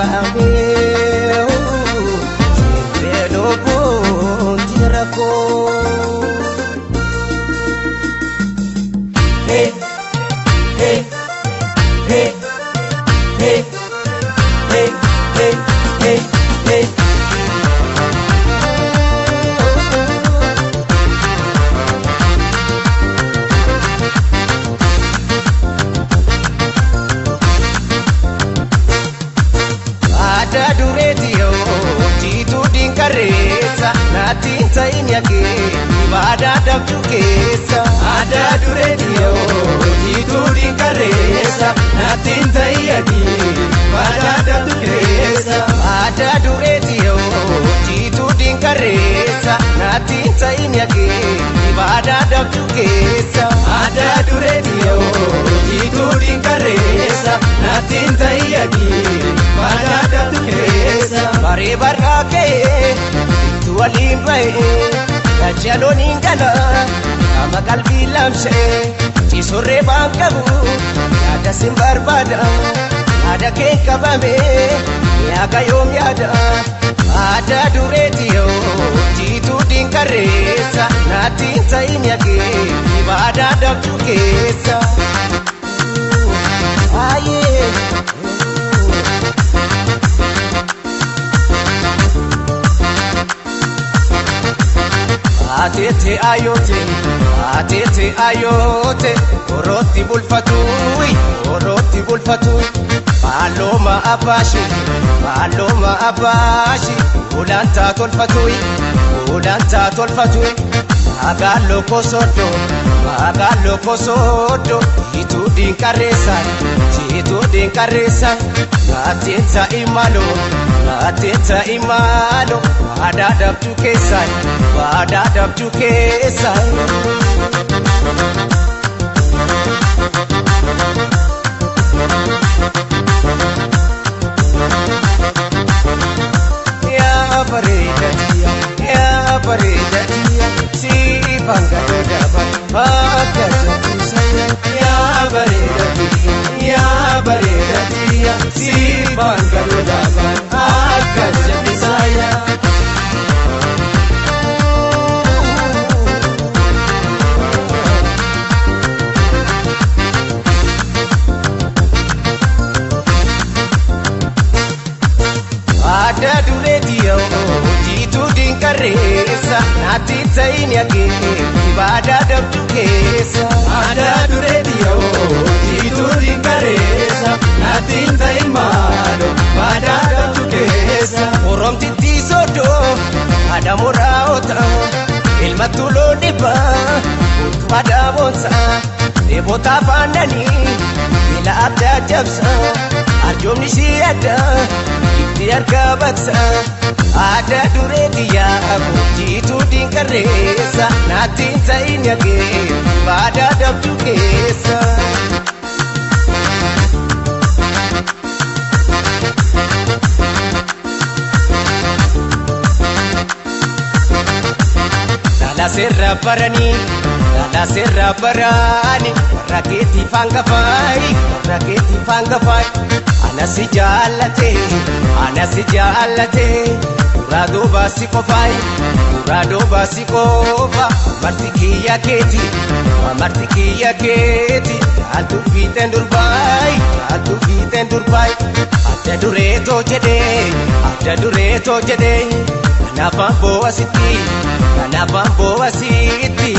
qabamee simbee lubbuun jira koo. Hey, hey, hey, hey, hey, hey, hey, hey. Adda dureeti yoo jiituu dinkarreessa naatti hin ta'in yakee ibaadaa dabduu keessa. Adda dureeti yoo jiituu dinkarreessa naatti hin ta'in yakee ibaadaa dabduu keessa. Adda dureeti yoo jiituu dinkarreessa naatti hin ta'in yakee ibaadaa dabduu keessa. Adda dureeti yoo jiituu dinkarreessa naatti hin ta'in yakee ibaadaa dabduu keessa. Baree barraa ka'ee itti waliin ba'ee dachaloon hin gala qaama qalbii lamsee ciisorree baan qabu yaada sin barbaada yaada kee qabame yaaga yoom yaada adda dureeti yoo jiituu dinkarreessa naatti hin ta'in yakee ibaadaa dabduu keessa. Aayee. Ateete ayoote, ateete ayoote, orootti bulfatuuyi, orootti bulfatuuyi. Faalloma abbaashi, faalloma abbaashi, ulantaa tolfatuuyi, ulantaa tolfatuuyi. Magaaloo kosoddo, magaaloo kosoddo, jiituu dinqarreessan, jiituu dinqarreessan. Naateeta imalo, naateeta imalo, waadaa dabduu keessan, waadaa dabduu keessan. Yaa bareedatiya, yaa bareedatiya, siifan gadoo daba, akka jabbiisaya. Yaa bareedatiya, yaa bareedatiya, siifan gadoo daba, akka jabbiisaya. Adda dureeti yoo jiituu dinqarreessa naatti ta'in yakee ibaadaa dabduu keessa. Adda dureeti yoo jiituu dinqarreessa naatti hin ta'in maaloo waadaa dabduu keessa. Oromtittii soddoo haadha muraa'ota ilma tuloo dhibbaa guutuu adamoonsa dheebotaa faannanii miila adda jabsa arjoomni ishii adda itti harka baqsa. Adda dureeti yaabu jiituu dinqarreessa naatti hin ta'in yakee ibaadaa dabduu keessa. Lala seerra baranii, lala seerra baranii, warra keetiif hangafaayi, warra keetiif hangafaayi. Ana si jaallate, ana si jaallate, duraa duuba si qofaayi, duraa duuba si qofa. Marti kiyya keeti, marti kiyya keeti, jaaltu fiixeen durbaayi, jaaltu fiixeen durbaayi. Adda dureetoo jedhee, adda dureetoo jedhee. Kanaafaan boo'a sitti, kanaafaan boo'a sitti.